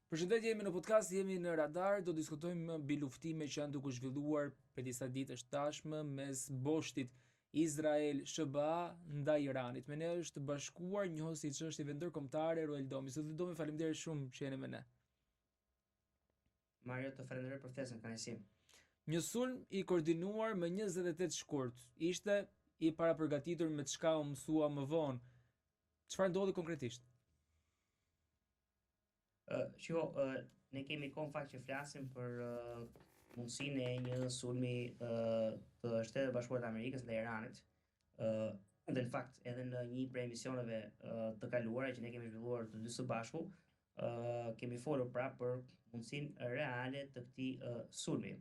Përshëndetje, jemi në podcast, jemi në Radar, do diskutojmë mbi luftime që janë duke u zhvilluar për disa ditësh tashmë mes boshtit Izrael SHBA ndaj Iranit. Me ne është bashkuar njohësi i çështjeve ndërkombëtare Ruel Domi. Zoti Domi, faleminderit shumë që jeni me ne. Mario, të falenderoj për ftesën, kënaqësi. Një sulm i koordinuar më 28 shkurt ishte i parapërgatitur me çka u mësua më vonë. Çfarë ndodhi konkretisht? Uh, shiko, uh, ne kemi kohë në fakt që flasim për uh, mundësinë e një sulmi uh, të Shteteve të Bashkuara të Amerikës ndaj Iranit. Uh, dhe në fakt edhe në një prej emisioneve uh, të kaluara që ne kemi zhvilluar të dy së bashku, uh, kemi folur pra për mundësinë reale të këtij uh, sulmi.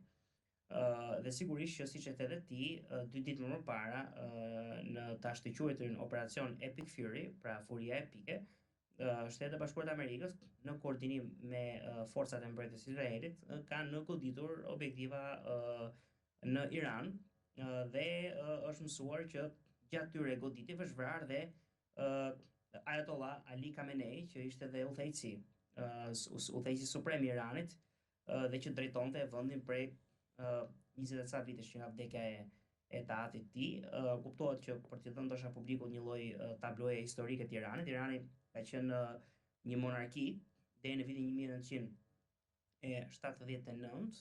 Uh, dhe sigurisht që siç e the edhe ti, uh, dy ditë më përpara uh, në të ashtuquajturin operacion Epic Fury, pra Furia Epike, uh, Shtetet e Bashkuara të Amerikës në koordinim me uh, forcat e mbrojtjes së Izraelit uh, kanë goditur objektiva uh, në Iran uh, dhe uh, është mësuar që gjatë tyre goditjeve është vrarë dhe uh, Ayatollah Ali Khamenei, që ishte dhe udhëheqësi, uh, udhëheqësi suprem i Iranit, dhe që drejtonte vendin prej 20 e ca vitesh që nga vdekja e e të atit të tij, kuptohet që për t'i dhënë ndoshta publikut një lloj tabloje historike të Iranit, Irani ka qenë një monarki deri në vitin 1979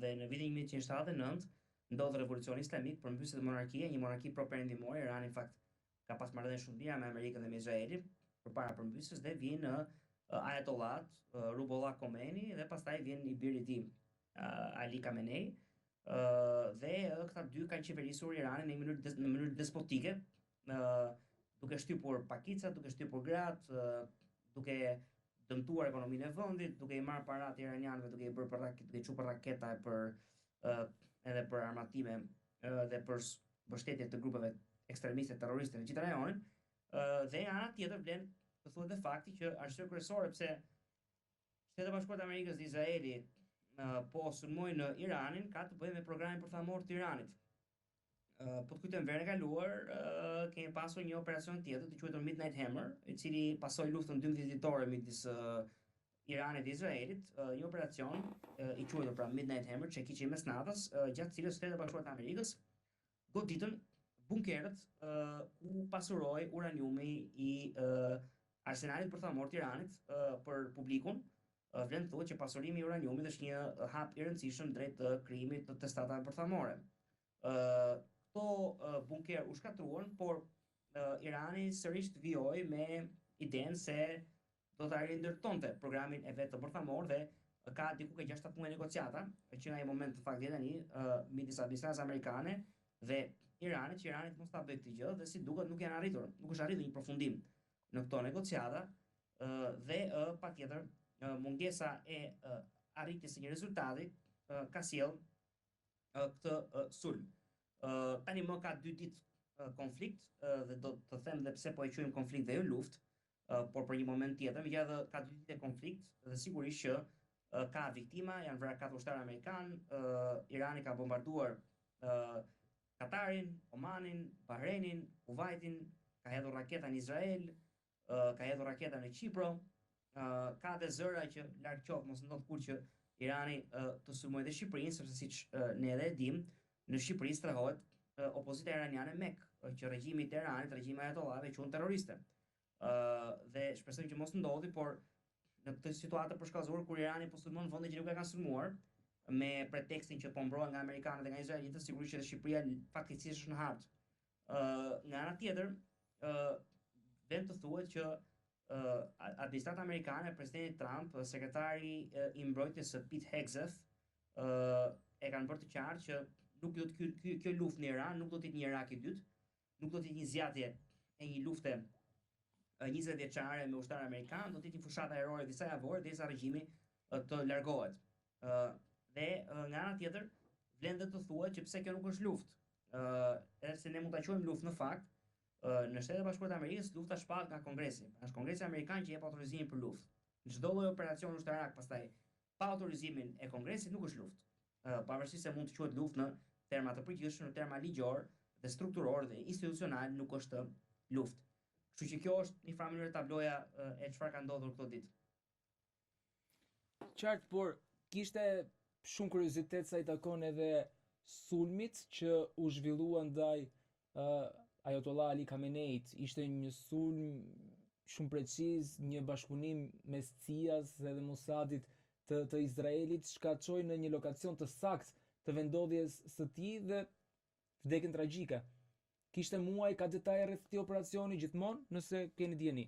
dhe në vitin 1979 ndodh revolucioni islamik, përmbyset monarkia, një monarki pro-perëndimore, Irani në fakt ka pas marrëdhënie shumë të mira me Amerikën dhe me Izraelin përpara përmbysjes dhe vijnë Ayatollah Ruhollah Khomeini dhe pastaj vjen i biri i tij Ali Khamenei dhe këta dy kanë qeverisur Iranin në mënyrë në mënyrë despotike, duke shtypur pakicat, duke shtypur gratë, duke dëmtuar ekonominë e vendit, duke i marrë paratë iranianëve, duke i bërë për duke i çuar për raketa e për edhe për armatime dhe për mbështetje të grupeve ekstremiste terroriste në gjithë rajonin. Dhe nga ana tjetër vlen të thuhet dhe fakti që arsyeja kryesore pse Shtetet e Bashkuara të Amerikës dhe Izraeli po sulmojnë Iranin ka të bëjë me programin bërthamor të Iranit. Po të kujtojmë verën e kaluar, kemi pasur një operacion tjetër të quajtur Midnight Hammer, i cili pasoi luftën 12 ditore midis Iranit dhe Izraelit, një operacion i quajtur pra Midnight Hammer, çekiçi i mesnatës, gjatë cilës Shtetet e Bashkuara të Amerikës goditën bunkerët ku pasurohej uraniumi i arsenalit bërthamor të Iranit për publikun. Vlen të thuhet që pasurimi i uraniumit është një hap i rëndësishëm drejt krijimit të testatave bërthamore. Këto bunkerë u shkatërruan, por Irani sërish vijoi me idenë se do ta rindërtonte programin e vet të bërthamor dhe ka diku ke 6-7 muaj negociata, që nga ai moment në fakt deri tani, midis administratës amerikane dhe Iranit, që Irani të mos ta bëjë këtë gjë dhe si duket nuk janë arritur, nuk është arritur një përfundim në këto negociata dhe patjetër mungesa e arritjes së një rezultati ka sjellë këtë sulm. Tani më ka dy ditë konflikt dhe do të them dhe pse po e quajmë konflikt dhe jo luftë, por për një moment tjetër, megjithatë ka dy ditë konflikt dhe sigurisht që ka viktima, janë vrarë katër ushtarë amerikanë, Irani ka bombarduar Katarin, Omanin, Bahreinin, Kuwaitin, ka hedhur raketa në Izrael, ka hedhur raketa në Qipro, ka dhe zëra që larg qoftë mos ndodh kurrë që Irani të sulmojë dhe Shqipërinë, sepse siç ne edhe e dimë, në Shqipëri strehohet opozita iraniane MEK, që regjimi i Teheranit, regjimi i ajatollahëve quan terroriste. Dhe shpresojmë që mos ndodhi, por në këtë situatë të përshkallëzuar kur Irani po sulmon vende që nuk e kanë sulmuar me pretekstin që po mbrohen nga amerikanët dhe nga izraelitët, sigurisht që edhe Shqipëria fatkeqësisht është në hartë. Ë nga ana tjetër, ë vlen të thuhet që administrata amerikane, presidenti Trump, sekretari i mbrojtjes së Pete Hegseth, ë e kanë bërë të qartë që nuk do të ky, ky, kjo luftë në Iran nuk do të jetë një Irak i dytë, nuk do të jetë një zgjatje e një lufte 20 vjeçare me ushtarë amerikanë, do të jetë një fushatë ajrore disa javore derisa regjimi të largohet. Ë dhe nga ana tjetër vlen dhe të thuhet që pse kjo nuk është luftë. Ë edhe pse ne mund ta quajmë luftë në fakt, në Shtetet e Bashkuara të Amerikës lufta shpallet nga Kongresi. Pra është Kongresi amerikan që jep autorizimin për luftë. Çdo lloj operacioni ushtarak pastaj pa autorizimin e Kongresit nuk është luftë. Pavarësisht se mund të quhet luftë në terma të përgjithshëm, në terma ligjor dhe strukturor dhe institucional nuk është luftë. Kështu që kjo është një farë mënyrë tabloja e çfarë ka ndodhur këto ditë. Qartë, por kishte shumë kuriozitet sa i takon edhe sulmit që u zhvillua ndaj uh, Ayatollah Ali Khameneit. Ishte një sulm shumë preciz, një bashkëpunim mes CIA-s dhe Mossadit të, të Izraelit, çka çoi në një lokacion të saktë të vendodhjes së tij dhe vdekjen tragjike. Kishte muaj, ka detaje rreth këtij operacioni gjithmonë, nëse keni dijeni.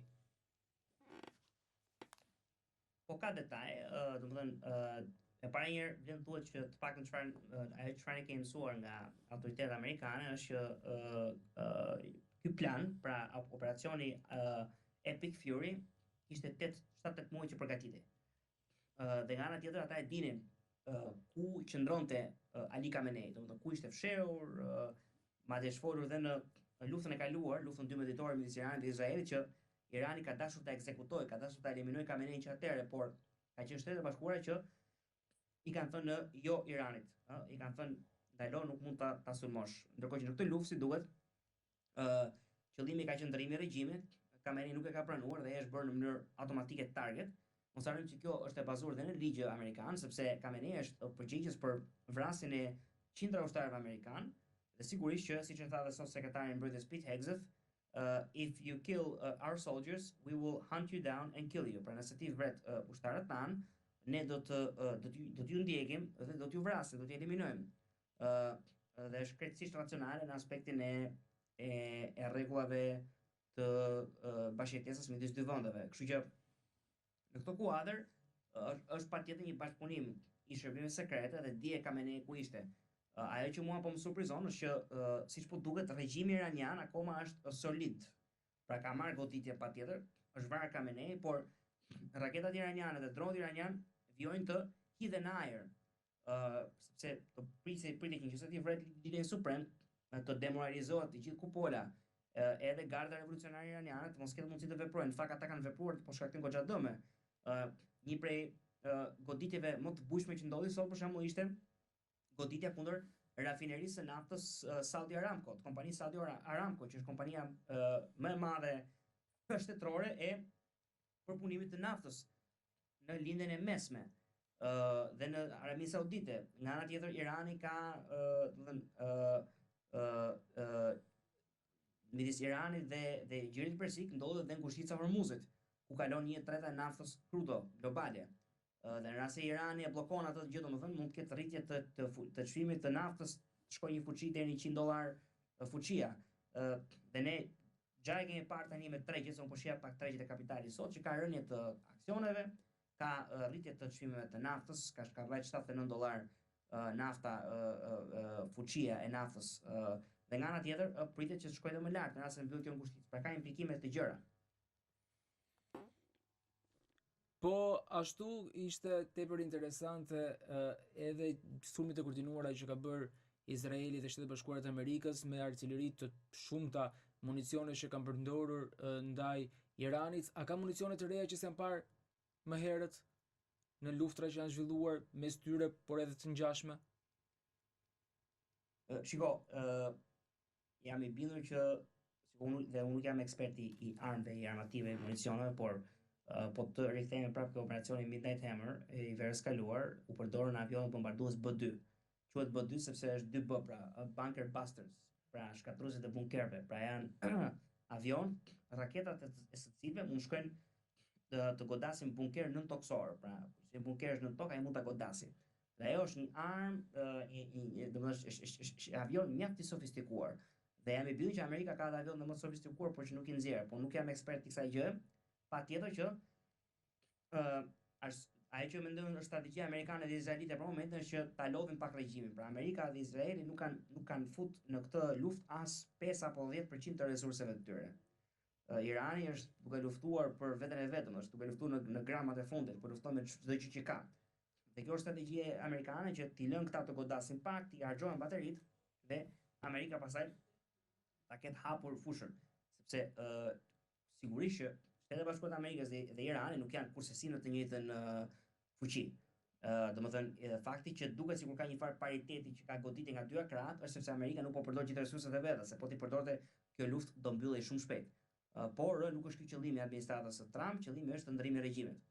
Po ka detaje, ë, domethënë, ë, e para një herë vlen thuhet që të paktën çfarë ajo çfarë ne kemi mësuar nga autoritetet amerikane është që ë ë ky plan, pra operacioni ë Epic Fury kishte 8 7-8 muaj që përgatitej. Ë dhe nga ana tjetër ata e dinin ë ku qëndronte Ali Khamenei, domethënë ku ishte fshehur, ë madje është folur dhe në luftën e kaluar, luftën 12 ditore midis Iranit dhe Izraelit që Irani ka dashur ta ekzekutojë, ka dashur ta eliminojë Khamenein që atëherë, por ka qenë Shtetet e Bashkuara që i kanë thënë jo Iranit, ë, i kanë thënë ndalo, nuk mund ta ta sulmosh. Ndërkohë që në këtë luftë si duket, ë qëllimi ka qenë ndërrimi i regjimit, Khamenei nuk e ka pranuar dhe është bërë në mënyrë automatike target. Mos harrojmë që kjo është e bazuar dhe në ligj amerikan, sepse Khamenei është përgjegjës për vrasjen e qindra ushtarëve amerikanë dhe sigurisht që siç e tha dhe sot sekretari i mbrojtjes Pete Hegseth, uh, if you kill uh, our soldiers, we will hunt you down and kill you. Pra nëse ti vret uh, ushtarët tanë, ne do të uh, do t'ju do t'ju ndjekim dhe do t'ju vrasim, do t'ju eliminojmë. Ë uh, dhe është krejtësisht racionale në aspektin e e, e rregullave të uh, bashkëjetesës midis dy vendeve. Kështu që në këtë kuadër është është patjetër një bashkëpunim i shërbimeve sekrete dhe dije Khamenei ku ishte. Ajo që mua po më surprizon është që siç po duket regjimi iranian akoma është solid. Pra ka marrë goditje patjetër, është vrarë Khamenei, por raketat iraniane dhe dronët iranian vijojnë të hidhen në ajër. Ë uh, sepse të pritej pritej që nëse ti vret liderin suprem, të demoralizohet të gjithë kupola, edhe garda revolucionare iraniane të mos ketë mundësi të veprojnë. Në fakt ata kanë vepruar, po shkaktojnë goxha dëme. Ë uh, një prej uh, goditjeve më të bujshme që ndodhi sot për shembull ishte goditja kundër rafinerisë së naftës Saudi Aramco, të kompanisë Saudi Aramco, që është kompania më e madhe shtetërore e përpunimit të naftës në Lindjen e Mesme dhe në Arabinë Saudite. Nga ana tjetër Irani ka, domethënë, ë ë midis Iranit dhe dhe Gjirit Persik ndodhet dhe ngushtica e Hormuzit, ku kalon 1/3 e naftës krudo globale. Dhe në rast se Irani e bllokon atë gjë, domethënë mund të ketë rritje të të të çmimit të naftës, të shkojë një fuçi deri në 100 dollar fuçia. Ë dhe ne xha e kemi parë tani me tregjet, se unë po shihja pak tregjet e kapitalit sot që ka rënie të aksioneve, ka rritje të çmimeve të naftës, ka ka vajt 79 dollar nafta fuçia e naftës dhe nga ana tjetër pritet që të shkojë edhe më lart në rast se mbyllet kjo ngushticë. Pra ka implikime të gjera. Po ashtu ishte tepër interesante edhe sulmet e koordinuara që ka bërë Izraeli dhe Shtetet e Bashkuara të Amerikës me artileri të shumta, municione që kanë përdorur ndaj Iranit. A ka municione të reja që s'janë parë më herët në luftra që janë zhvilluar mes tyre, por edhe të ngjashme? Shiko, ë jam i bindur që unë dhe unë nuk jam ekspert i, i armëve, i armatimeve, i municioneve, por uh, po të rikthehemi prapë ke operacioni Midnight Hammer i verës kaluar, u përdorën avionët bombardues B2. Quhet B2 sepse është 2B pra, Bunker Busters, pra shkatërruesit e bunkerëve, pra janë avion, raketat e, e së cilëve mund shkojnë të, të godasin bunker nëntokësor, pra si bunker është nën tokë, ai mund ta godasi. Dhe ajo është një armë, një, një, një domethënë është është është, është, është avion mjaft i sofistikuar. Dhe jam i bindur që Amerika ka edhe avion më të sofistikuar, por që nuk i nxjerr, por nuk jam ekspert i kësaj gjëje. Patjetër që ë uh, ajo që mendoj është strategjia amerikane dhe izraelite për momentin është që ta lodhin pak regjimin. Pra Amerika dhe Izraeli nuk kanë nuk kanë fut në këtë luftë as 5 apo 10% të resurseve të tyre. Irani është duke luftuar për veten e vet, është duke luftuar në në gramat e fundit, po lufton me çdo gjë që ka. Dhe kjo është strategjia amerikane që t'i lënë këta të godasin pak, t'i harxhohen bateritë dhe Amerika pastaj ta ketë hapur fushën, sepse ë uh, sigurisht që Shtetet e Bashkuara të Amerikës dhe, dhe Irani nuk janë kurrsesi në të njëjtën uh, fuqi. Ë, uh, domethënë fakti që duket sikur ka një farë pariteti që ka goditje nga dyja krahët është sepse Amerika nuk po përdor gjithë resurset e veta, se po t'i përdorte kjo luftë do mbyllej shumë shpejt. Uh, por nuk është ky qëllimi i administratës së Trump, qëllimi është ndërrimi i regjimit.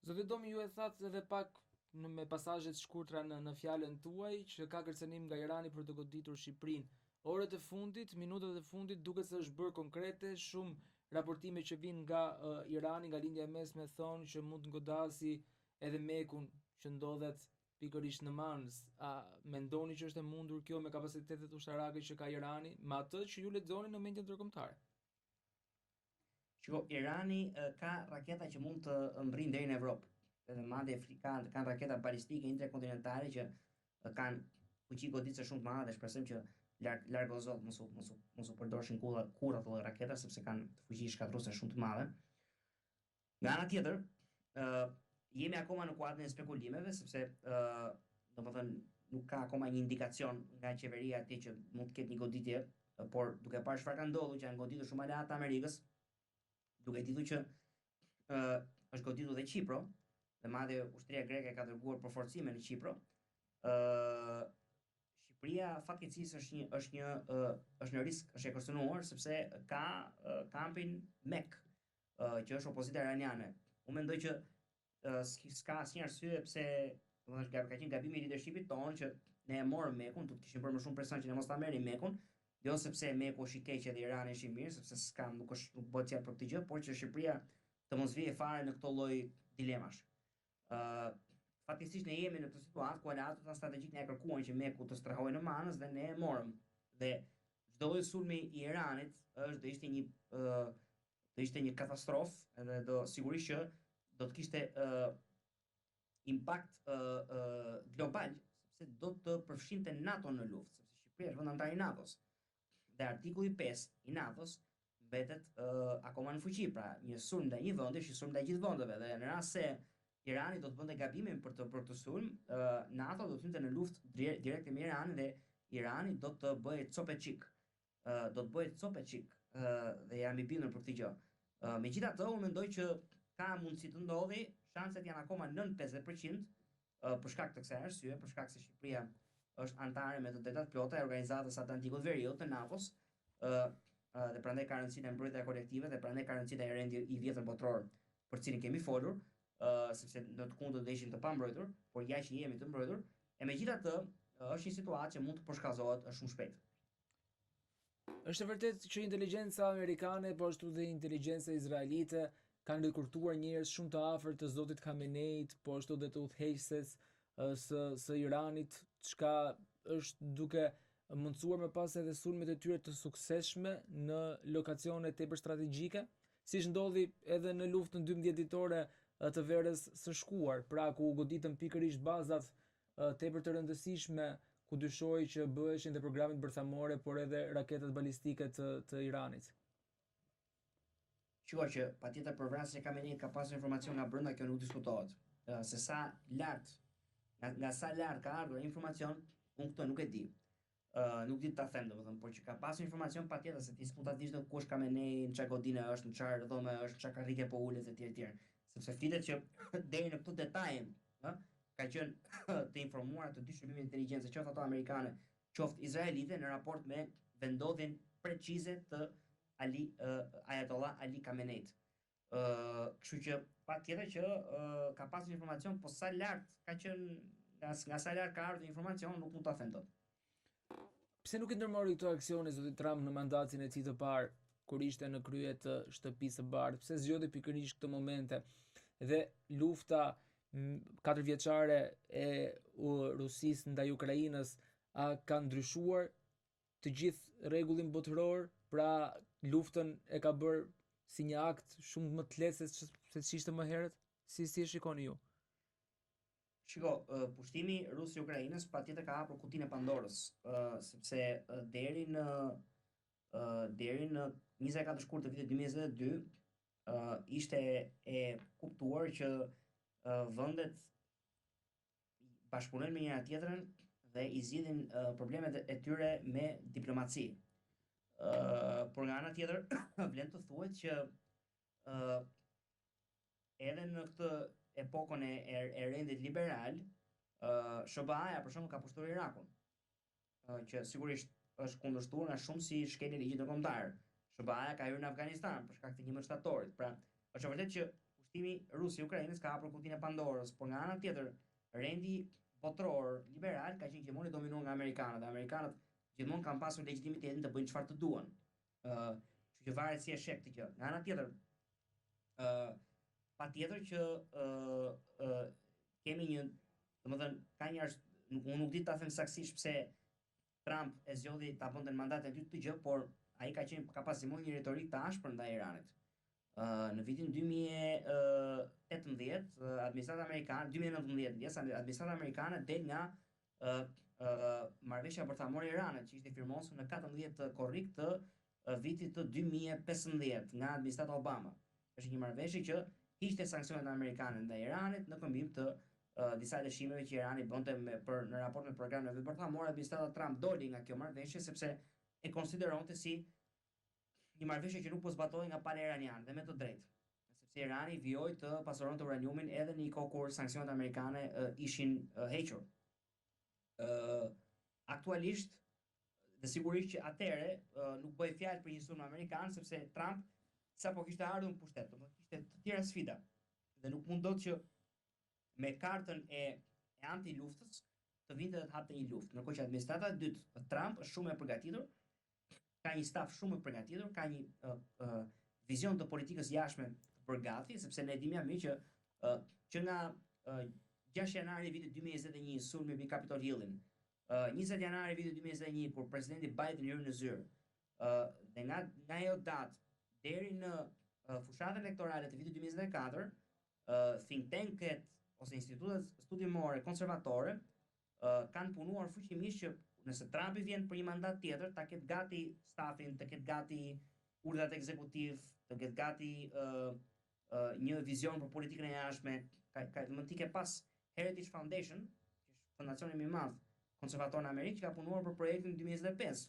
Zoti Domi, ju e thatë edhe pak në me pasazhe të shkurtra në në fjalën tuaj që ka kërcënim nga Irani për të goditur Shqipërinë. Orët e fundit, minutat e fundit duket se është bërë konkrete, shumë raportime që vijnë nga uh, Irani, nga Lindja e Mesme thonë që mund të godasi edhe MEK-un që ndodhet pikërisht në Manëz. A mendoni që është e mundur kjo me kapacitetet ushtarake që ka Irani, me atë që ju lexoni në mediat ndërkombëtare? Shiko, Irani ka raketa që mund të mbërrijnë deri në Evropë. Edhe madje kanë kanë raketa balistike interkontinentale që kanë fuqi goditëse shumë të madhe dhe shpresojmë që larg larg o Zot mos u mos u mos u përdorshin kurrë kurrë ato lloj raketa sepse kanë fuqi shkatërruese shumë të madhe. Nga ana tjetër, ë jemi akoma në kuadrin e spekulimeve sepse ë domethënë nuk ka akoma një indikacion nga qeveria atje që mund të ketë një goditje, por duke parë çfarë ka ndodhur, që janë goditur shumë aleatë të Amerikës, duke ditur që ë është goditur dhe Qipro, dhe madje ushtria greke ka dërguar përforcime në Qipro, ë Shqipëria fatkeqësisht është një është një është në risk, është e kërcënuar sepse ka kampin MEK, që është opozita iraniane. Unë mendoj që s'ka asnjë arsye pse, domethënë është ka qenë gabimi i leadershipit tonë që ne e morëm MEK-un, do të kishim bërë më shumë presion që ne mos ta merrim MEK-un, jo sepse MEK-u është i keq edhe Irani është i mirë, sepse s'ka nuk është nuk bëhet fjalë për këtë gjë, por që Shqipëria të mos vijë fare në këto lloj dilemash. Ë uh, fatkeqësisht ne jemi në këtë situatë ku aleatët tanë strategjikë na e kërkuan që MEK-u të strehohej në Manëz dhe ne e morëm. Dhe çdo lloj sulmi i Iranit është do ishte një uh, do ishte një katastrofë edhe do sigurisht që do të kishte uh, impakt uh, uh, global, sepse do të përfshinte NATO në luftë, sepse Shqipëria është vend anëtar i NATO-s. Dhe artikulli 5 i NATO-s mbetet uh, akoma në fuqi, pra një sulm ndaj një vendi është një sulm ndaj gjithë vendeve dhe në rast se Irani do të bënte gabimin për të bërë këtë sulm, uh, NATO do të hynte në luftë direkte me Iranin dhe Irani do të bëhej copë e çik. do të bëhej copë e çik dhe jam i bindur për këtë gjë. Megjithatë, unë mendoj që ka mundësi të ndodhi, shanset janë akoma nën 50% për shkak të kësaj arsye, për shkak se Shqipëria është anëtare me të drejta të plota e Organizatës së Atlantikut të Veriut të NATO-s, ë dhe prandaj ka rëndësi dhe mbrojtja kolektive dhe prandaj ka rëndësi dhe rendi i vjetër botëror për të cilin kemi folur, ë sepse në të kundërt do ishim të pambrojtur, por ja që jemi të mbrojtur, e megjithatë është një situatë që mund të përshkallëzohet shumë shpejt. Është e vërtetë që inteligjenca amerikane, po ashtu dhe inteligjenca izraelite kanë rekrutuar njerëz shumë të afërt të zotit Khameneit, po ashtu dhe të udhëheqëses së së Iranit, çka është duke mundësuar më pas edhe sulmet e tyre të suksesshme në lokacione tepër strategjike, siç ndodhi edhe në luftën 12 ditore të verës së shkuar, pra ku u goditën pikërisht bazat tepër të rëndësishme ku dyshohej që bëheshin dhe programet bërthamore, por edhe raketat balistike të të Iranit. Shiko që patjetër për vrasjen e Khameneit ka pasur informacion nga brenda, kjo nuk diskutohet. Se sa lart, nga, nga sa lart ka ardhur informacion, unë këtë nuk e di. Uh, nuk di ta them domethënë, por që ka pasur informacion patjetër se ti s'mund ta dish dot ku është Khamenei, në çfarë godine është, në çfarë dhome është, në çfarë karrike po ulet etj etj. Sepse flitet që deri në këto detaje, ë, ka qenë të informuara të dy shërbimet inteligjence, qoftë ato amerikane, qoftë izraelite në raport me vendodhjen precize të Ali uh, Ayatollah Ali Khameneit. Ë, kështu që patjetër që uh, ka pasur informacion, po sa lart ka qenë nga, nga sa lart ka ardhur informacion, nuk mund ta them dot. Pse nuk i ndërmori këto aksione zoti Trump në mandatin e tij të parë, kur ishte në krye të Shtëpisë së Bardhë? Pse zgjodhi pikërisht këto momente? Dhe lufta katërvjeçare e Rusisë ndaj Ukrainës a ka ndryshuar të gjithë rregullin botëror, pra luftën e ka bërë si një akt shumë më të lehtë se se ç'ishte më herët? Si si e shikoni ju? Shiko, pushtimi rus i Ukrainës patjetër ka hapur kutinë e Pandorës, sepse deri në deri në 24 shkurt të vitit 2022 ishte e kuptuar që vendet bashkëpunojnë me njëra tjetrën dhe i zgjidhin problemet e tyre me diplomaci. Ë por nga ana tjetër vlen të thuhet që ë edhe në këtë epokën e, e, e rendit liberal, ë SHBA-ja për shembull ka pushtuar Irakun, ë që sigurisht është kundërshtuar nga shumë si shkelje e ligjit ndërkombëtar. SHBA-ja ka hyrë në Afganistan për shkak të 11 shtatorit. Pra, është e vërtetë që Pushtimi rus i Ukrainës ka hapur kutinë e Pandorës, por nga ana tjetër, rendi botëror liberal ka qenë gjithmonë i dominuar nga amerikanët dhe amerikanët gjithmonë kanë pasur legjitimitetin të bëjnë çfarë të duan. Ë, uh, kështu që varet si e sheh këtë gjë. Nga ana tjetër, ë uh, patjetër që ë uh, uh, kemi një, domethënë, ka një ars, nuk unë nuk di ta them saktësisht pse Trump e zgjodhi ta bënte në mandatin e dytë këtë gjë, por ai ka qenë ka pas gjithmonë një retorikë të ashpër ndaj Iranit. Në vitin 2018, administrata amerikane, 2019, ndjesë, administrata amerikane del nga marrëveshja bërthamore e Iranit, që ishte firmosur në 14 korrik të vitit të 2015 nga administrata Obama. Është një marrëveshje që hiqte sanksionet amerikane ndaj Iranit në këmbim të uh, disa lëshimeve që Irani bënte me për në raport me programin e vet bërthamor, administrata Trump doli nga kjo marrëveshje sepse e konsideronte si një marrëveshje që nuk po zbatohej nga pala iraniane dhe me të drejtë, sepse Irani vijoi të pasuronte uraniumin edhe në një kohë kur sanksionet amerikane uh, ishin uh, hequr. Uh, aktualisht dhe sigurisht që atëherë uh, nuk bëhej fjalë për një sulm amerikan sepse Trump sapo kishte ardhur në pushtet, domethënë kishte të tjera sfida dhe nuk mund dot që me kartën e e antiluftës të vinte dhe të hapte një luftë. Ndërkohë që administrata e dytë Trump është shumë e përgatitur, ka një staf shumë të përgatitur, ka një uh, uh, vizion të politikës jashtme të bërë gati, sepse ne e dimë mirë që uh, që nga uh, 6 janari i vitit 2021 sulmi mbi Capitol Hillin, uh, 20 janari i vitit 2021 kur presidenti Biden hyri në zyrë, uh, dhe nga nga ajo datë deri në uh, fushatën elektorale të vitit 2024, uh, think tanket ose institutet studimore konservatore uh, kanë punuar fuqimisht që nëse Trumpi vjen për një mandat tjetër, ta ketë gati stafin, të ketë gati urdhrat ekzekutiv, të ketë gati uh, uh, një vizion për politikën e jashtme, ka, ka më ti ke pas Heritage Foundation, që është fondacioni më i madh konservator në Amerikë që ka punuar për projektin 2025.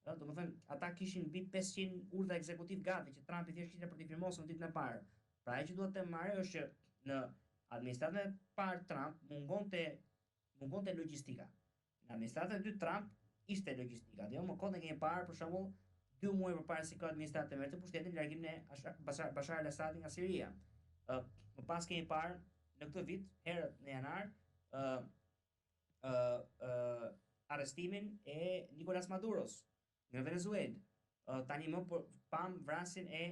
Ëh, domethënë ata kishin mbi 500 urdhra ekzekutiv gati që Trumpi thjesht kishte për t'i firmosur në ditën e parë. Pra ajo që duhet të marrë është që në administratën e parë Trump mungonte mungonte logjistika. Në administratën e dytë Trump ishte logjistika. Dhe jo më kot ne kemi parë për shembull dy muaj përpara se kjo administratë të merrte pushtetin largimin e Bashar, Bashar al-Assadit nga Siria. Ë më pas kemi parë në këtë vit, herët në janar, ë ë ë arrestimin e Nicolas Maduros në Venezuelë. Tani më po, pam vrasjen e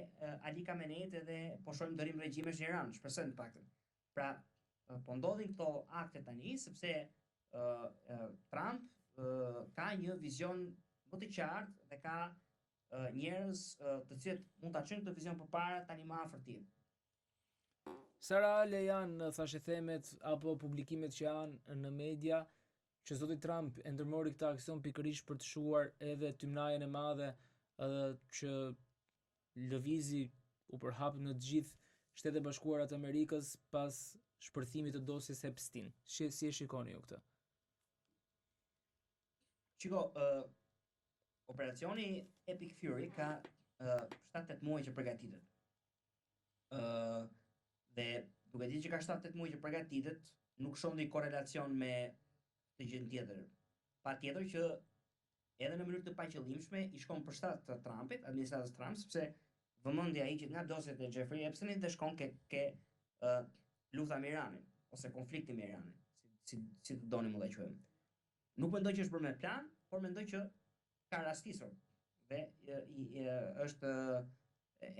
Ali Khameneit edhe po shohim ndërrim regjimesh në Iran, shpresojmë të paktën. Pra, po ndodhin këto akte tani sepse uh, uh, Trump uh, ka një vizion më të qartë dhe ka uh, njerëz uh, të cilët mund ta çojnë këtë vizion përpara tani më afër tij. Sa reale janë thashethemet apo publikimet që janë në media që zoti Trump e ndërmori këtë aksion pikërisht për të shuar edhe tymnajën e madhe edhe që lëvizi u përhap në të gjithë Shtetet e Bashkuara të Amerikës pas shpërthimit të dosjes Epstein. Si, si e shikoni ju këtë? Shiko, uh, operacioni Epic Fury ka uh, 7-8 muaj që përgatitet. Uh, dhe duke ditur që ka 7-8 muaj që përgatitet, nuk shoh ndonjë korrelacion me të gjën tjetër. Patjetër që edhe në mënyrë të paqëllimshme i shkon për shtat të Trumpit, administratës Trump, sepse vëmendja hiqet nga dosjet e Jeffrey Epsteinit dhe shkon ke ke uh, lufta me Iranin ose konflikti me Iranin, si si si të doni mund ta quajmë. Nuk mendoj që është bërë me plan, por mendoj që ka rastisur dhe i, i, është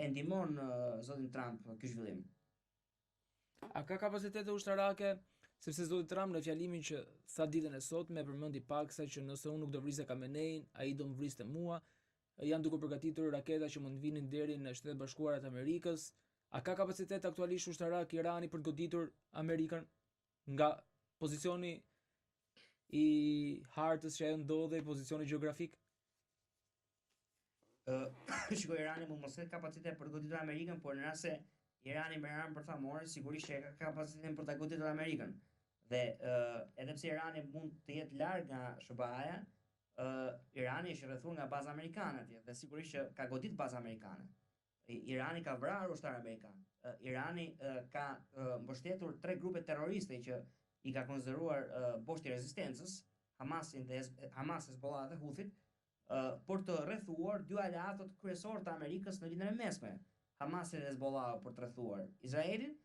e ndihmon zotin Trump ky zhvillim. A ka kapacitete ushtarake? Sepse zoti Trump në fjalimin që tha ditën e sotme përmendi paksa që nëse unë nuk do vrisja Khamenein, ai do më vriste mua. Janë duke përgatitur raketa që mund vinin deri në Shtetet e Bashkuara të Amerikës. A ka kapacitet aktualisht ushtarak Irani për të goditur Amerikën nga pozicioni i hartës që ajo ndodhej, pozicioni gjeografik? Ë, shiko Irani mund mos ketë kapacitet për të goditur Amerikën, por në rast se Irani merr armë bërthamore, sigurisht që ka kapacitetin për ta goditur Amerikën. Dhe ë edhe pse Irani mund të jetë larg nga SHBA-ja, ë Irani është rrethuar nga baza amerikane atje dhe sigurisht që ka godit baza amerikane. Irani ka vrarë ushtarë amerikanë. Irani ka mbështetur tre grupe terroriste që i ka konsideruar boshti i rezistencës, Hamasin dhe Hamas, Hezbollah dhe Houthit, për të rrethuar dy aleatët kryesorë të Amerikës në Lindjen e Mesme, Hamasin dhe Hezbollah për të rrethuar Izraelin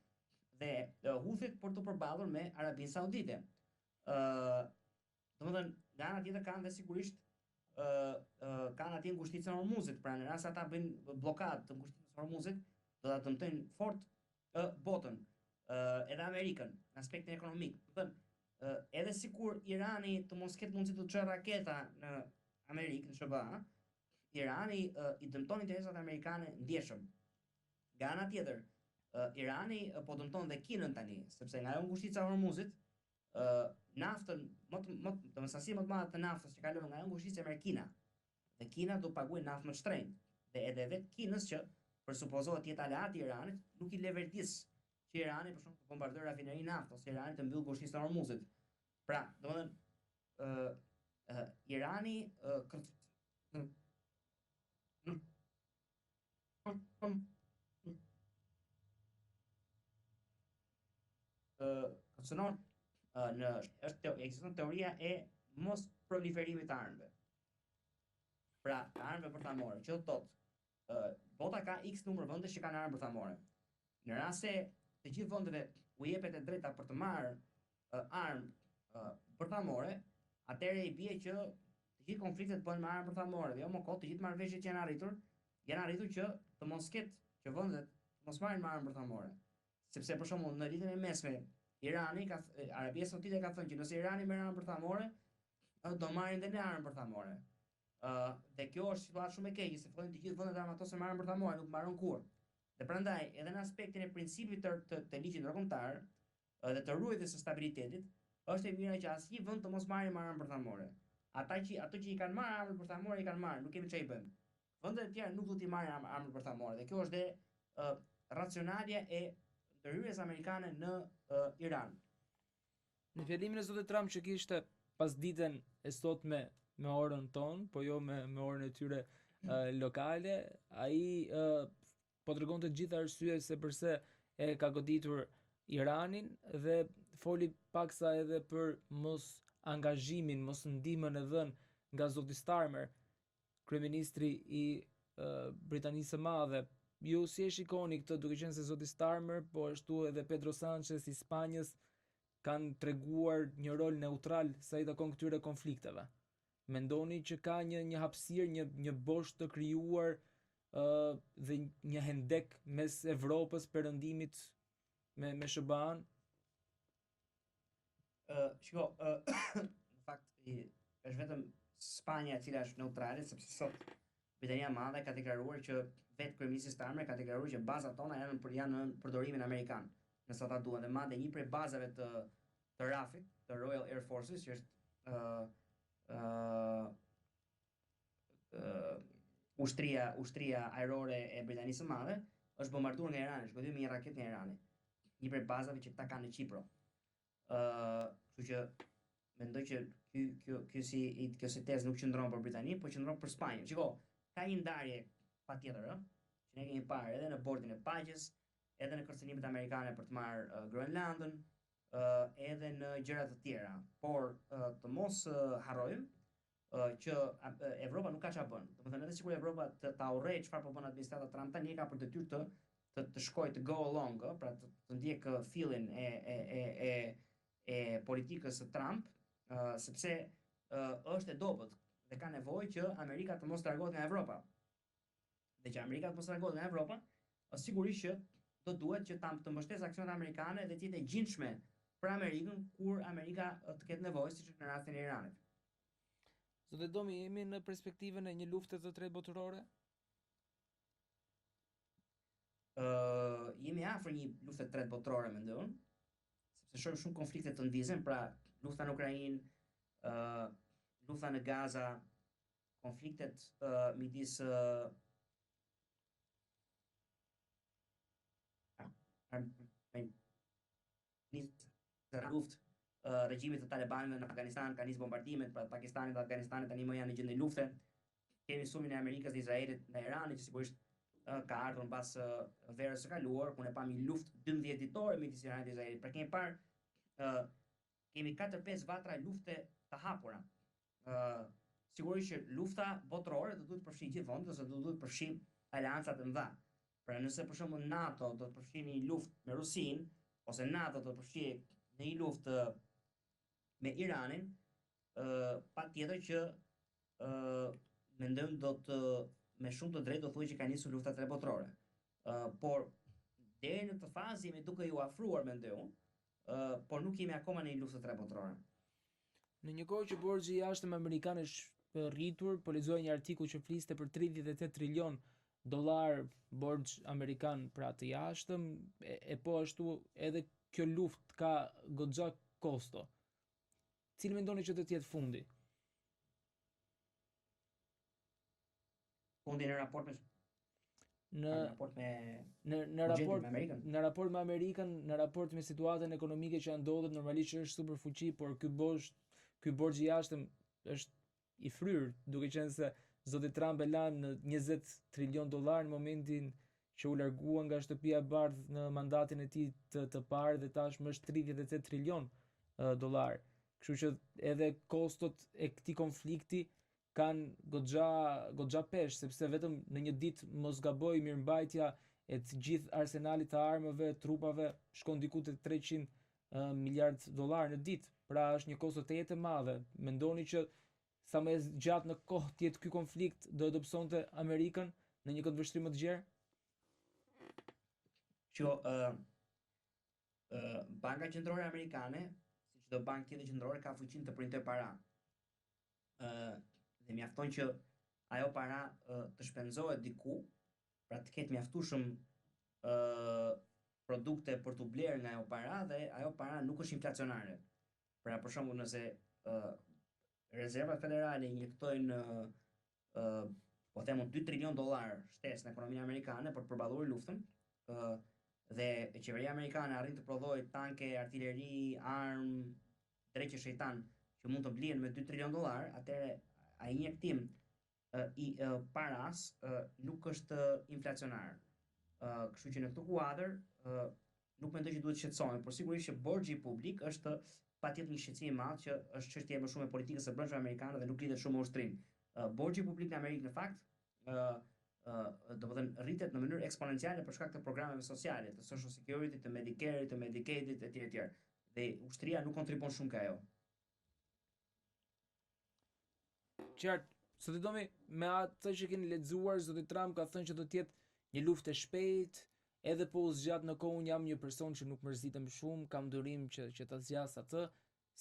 Dhe Huthit për t'u përballur me Arabinë Saudite. Ë, domethënë, nga ana tjetër kanë dhe sigurisht ë kanë atje ngushticën e Hormuzit, pra në rast se ata bëjnë bllokadë të ngushticës së Hormuzit, do ta dëmtojnë fort ë botën, ë edhe Amerikën në aspektin ekonomik. Domethënë, ë edhe sikur Irani të mos ketë mundësi të çojë raketa në Amerikë, në SHBA, Irani ë, i dëmton interesat amerikane ndjeshëm. Nga ana tjetër, Irani po dëmton dhe Kinën tani, sepse nga ajo ngushtica e Hormuzit, ë naftën më të më të sasi më të madhe të naftës që kalon nga ajo ngushticë e merr Kina. Dhe Kina do paguajë naftë më të shtrenjtë. Dhe edhe vetë Kinës që presupozohet të jetë aleat i Iranit, nuk i leverdis që Irani për shembull të bombardojë rafinerinë naftë ose Irani të mbyllë ngushticën e Hormuzit. Pra, domethënë ë ë Irani ë kërcënon në është ekziston teoria e mos proliferimit të armëve. Pra, të armëve bërthamore, që do të thotë, bota ka X numër vendesh që kanë armë bërthamore. Në rast se të gjithë vendeve u jepet e drejta për të marrë armë bërthamore, atëherë i bie që të gjithë konfliktet bëhen me armë bërthamore, dhe jo më kot të gjithë marrëveshjet që janë arritur, janë arritur që të mos ketë që vendet të mos marrin me armë bërthamore. Sepse për shembull në Lindjen e Mesme, Irani ka Arabia Saudite ka thënë që nëse Irani merr armë bërthamore, do marrin dhe ne armë bërthamore. Ë uh, dhe kjo është situatë shumë e keqe, se fillojnë të gjithë vendet të armatosen me armë bërthamore, nuk mbaron kurrë. Dhe prandaj, edhe në aspektin e principit të të, të ligjit ndërkombëtar, dhe të ruajtjes së stabilitetit, është e mira që asnjë vend të mos marrë më armë bërthamore. Ata që ato që i kanë marrë armët bërthamore i kanë marrë, nuk kemi çfarë i bëjmë. Vendet e tjera nuk do t'i marrin armë armët bërthamore dhe kjo është dhe uh, racionalja e ndërhyrjes amerikane në uh, Iran. Në fjalimin e zotit Trump që kishte pasditen e sotme me orën tonë, po jo me me orën e tyre uh, lokale, ai uh, po tregonte të gjitha arsyet se përse e ka goditur Iranin dhe foli paksa edhe për mos angazhimin, mos ndihmën e dhënë nga zoti Starmer, kryeministri i uh, Britanisë së Madhe. Ju si e shikoni këtë duke qenë se zoti Starmer, po ashtu edhe Pedro Sanchez i Spanjës kanë treguar një rol neutral sa i takon këtyre konflikteve. Mendoni që ka një një hapësirë, një një bosht të krijuar ë uh, dhe një hendek mes Evropës, Perëndimit me me SHBA-n? Ë, uh, shiko, ë uh, në fakt i, është vetëm Spanja e cila është neutrale sepse sot Britania e Madhe ka deklaruar që vetë kryeministri Starmer ka deklaruar që bazat tona janë për janë në përdorimin amerikan, nëse ata duan dhe madje një prej bazave të të RAF-it, të Royal Air Forces, që është ë uh, uh, ushtria ushtria ajrore e Britanisë së Madhe, është bombarduar nga Irani, është goditur me një raketë nga Irani. Një prej bazave që këta kanë në Qipro. Ë, uh, kështu që mendoj që ky kjo kjo si kjo si tezë nuk qëndron për Britaninë, por qëndron për Spanjën. Shiko, ka një ndarje patjetër, ë, që ne kemi parë edhe në bordin e paqes, edhe në kërcënimet amerikane për të marrë uh, Groenlandën, uh, edhe në gjëra të tjera. Por uh, të mos uh, harrojmë uh, që uh, Evropa nuk ka çfarë bën. Domethënë edhe sikur Evropa të ta urrejë çfarë po bën administrata Trump tani e ka për detyrë të të, të shkojë të go along, ë, pra të, të ndjekë fillin e e e e e politikës së Trump, uh, sepse uh, është e dobët dhe ka nevojë që Amerika të mos largohet nga Evropa. Dhe që Amerika të mos largohet nga Evropa, është sigurisht që do duhet që ta të mbështesë aksionet amerikane dhe të jetë e gjindshme për Amerikën kur Amerika të ketë nevojë, siç është në rastin e Iranit. Zoti Domi, jemi në perspektivën e një lufte të tretë botërore? Ë, uh, jemi afër një lufte të tretë botërore, mendoj unë, sepse shohim shumë konflikte të ndizen, pra lufta në Ukrainë, ë uh, lufta në Gaza, konfliktet uh, midis uh, nis luftë uh, regjimit të talebanëve në Afganistan, ka nis bombardimet, pra Pakistani dhe Afganistani tani më janë në gjendje lufte. Kemi sulmin e Amerikës dhe Izraelit në Iran, që sigurisht uh, ka ardhur mbas uh, verës së kaluar, ku ne pamë një luftë 12 ditore midis Iranit dhe Izraelit. Pra kemi parë uh, kemi 4-5 vatra lufte të hapura. Ë uh, sigurisht që lufta botërore do duhet të përfshijë gjithë vendet ose do duhet të përfshijë aleancat e mëdha. Pra nëse për shembull NATO do të përfshijë një luftë me Rusinë, ose NATO do të përfshihej në një luftë me Iranin, ë patjetër që ë mendoj do të me shumë të drejtë do thuhej që ka nisur lufta e tretë botërore. Ë por deri në këtë fazë jemi duke iu afruar mendoj unë, ë por nuk jemi akoma në një luftë të tretë botërore. Në një kohë që borxhi i jashtëm amerikan është rritur, po lexoja një artikull që fliste për 38 trilion dollar borxh amerikan pra të jashtëm, e, e po ashtu edhe kjo luftë ka goxha kosto. Cili mendoni që do të jetë fundi? Fundi në raport me në raport me në në raport me Amerikën. Në raport me Amerikën, në raport me situatën ekonomike që ndodhet, normalisht që është superfuqi, por ky borxh, ky borxh i jashtëm është i fryrë, duke qenë se zoti Trump e la në 20 trilion dollar në momentin që u largua nga shtëpia e bardhë në mandatin e tij të, të parë dhe tashmë është 38 trilion dollar. Kështu që edhe kostot e këtij konflikti kanë goxha goxha peshë, sepse vetëm në një ditë mos gaboj mirëmbajtja e të gjithë arsenalit të armëve, trupave shkon diku te 300 miliard dollar në ditë. Pra është një kosto tejet e madhe. Mendoni që sa më gjatë në kohë të jetë ky konflikt do e dobësonte Amerikën në një këndvështrim më të gjerë? Që uh, uh, Banka Qendrore Amerikane, si çdo bankë tjetër qendrore ka fuqinë të printojë para. Ë uh, dhe mjafton që ajo para uh, të shpenzohet diku, pra të ketë mjaftueshëm ë uh, produkte për t'u blerë nga ajo para dhe ajo para nuk është inflacionare. Pra për shembull nëse ë uh, rezervat federale injektojnë ë uh, po them 2 trilion dollar shtesë në ekonominë amerikane për të përballuar luftën, ë uh, dhe qeveria amerikane arrin të prodhojë tanke, artileri, armë, dreq e shejtan që mund të blihen me 2 trilion dollar, atëherë ai injektim i paras nuk është inflacionar. Kështu që në këtë kuadër nuk mendoj që duhet të shqetësohemi, por sigurisht që borxhi publik është patjetër një shqetësim i madh që është çështje më shumë e politikës së brendshme amerikane dhe nuk lidhet shumë me ushtrinë. Borxhi publik në Amerikë në fakt ë ë domethënë rritet në mënyrë eksponenciale për shkak të programeve sociale, të Social Security, të Medicare-it, të Medicaid-it etj etj. Dhe ushtria nuk kontribuon shumë ka ajo. Qartë, zoti Domi, me atë që keni lexuar, zoti Trump ka thënë që do të jetë një luftë e shpejtë, edhe po u zgjat në kohë, unë jam një person që nuk mërzitem shumë, kam durim që që ta zgjas atë.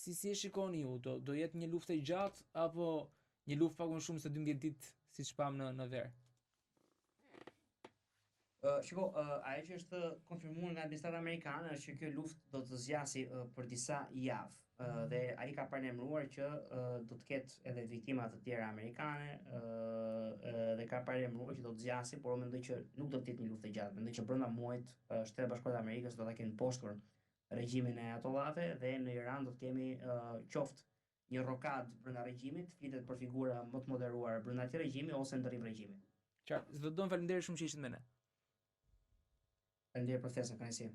Si si e shikoni ju, do do jetë një luftë e gjatë apo një luftë pak më shumë se 12 ditë siç pamë në në verë? Uh, shiko, uh, ajo që është konfirmuar nga administrata amerikane është që kjo luftë do të zgjasë uh, për disa javë. Uh, dhe ai ka paralajmëruar që uh, do të ketë edhe viktima të tjera amerikane uh, uh, dhe ka paralajmëruar që do të zgjasë, por unë mendoj që nuk do të jetë një luftë e gjatë. Mendoj që brenda muajit uh, Shtetet e Bashkuara të Amerikës do ta kenë mposhtur regjimin e Ayatollahëve dhe në Iran do të kemi uh, qoftë një rokadë brenda regjimit, flitet për figura më të moderuara brenda atij regjimi ose ndërrim regjimi. Qartë, zoti Domi faleminderit shumë që ishit me ne. Faleminderit për ftesën, kënaqësi.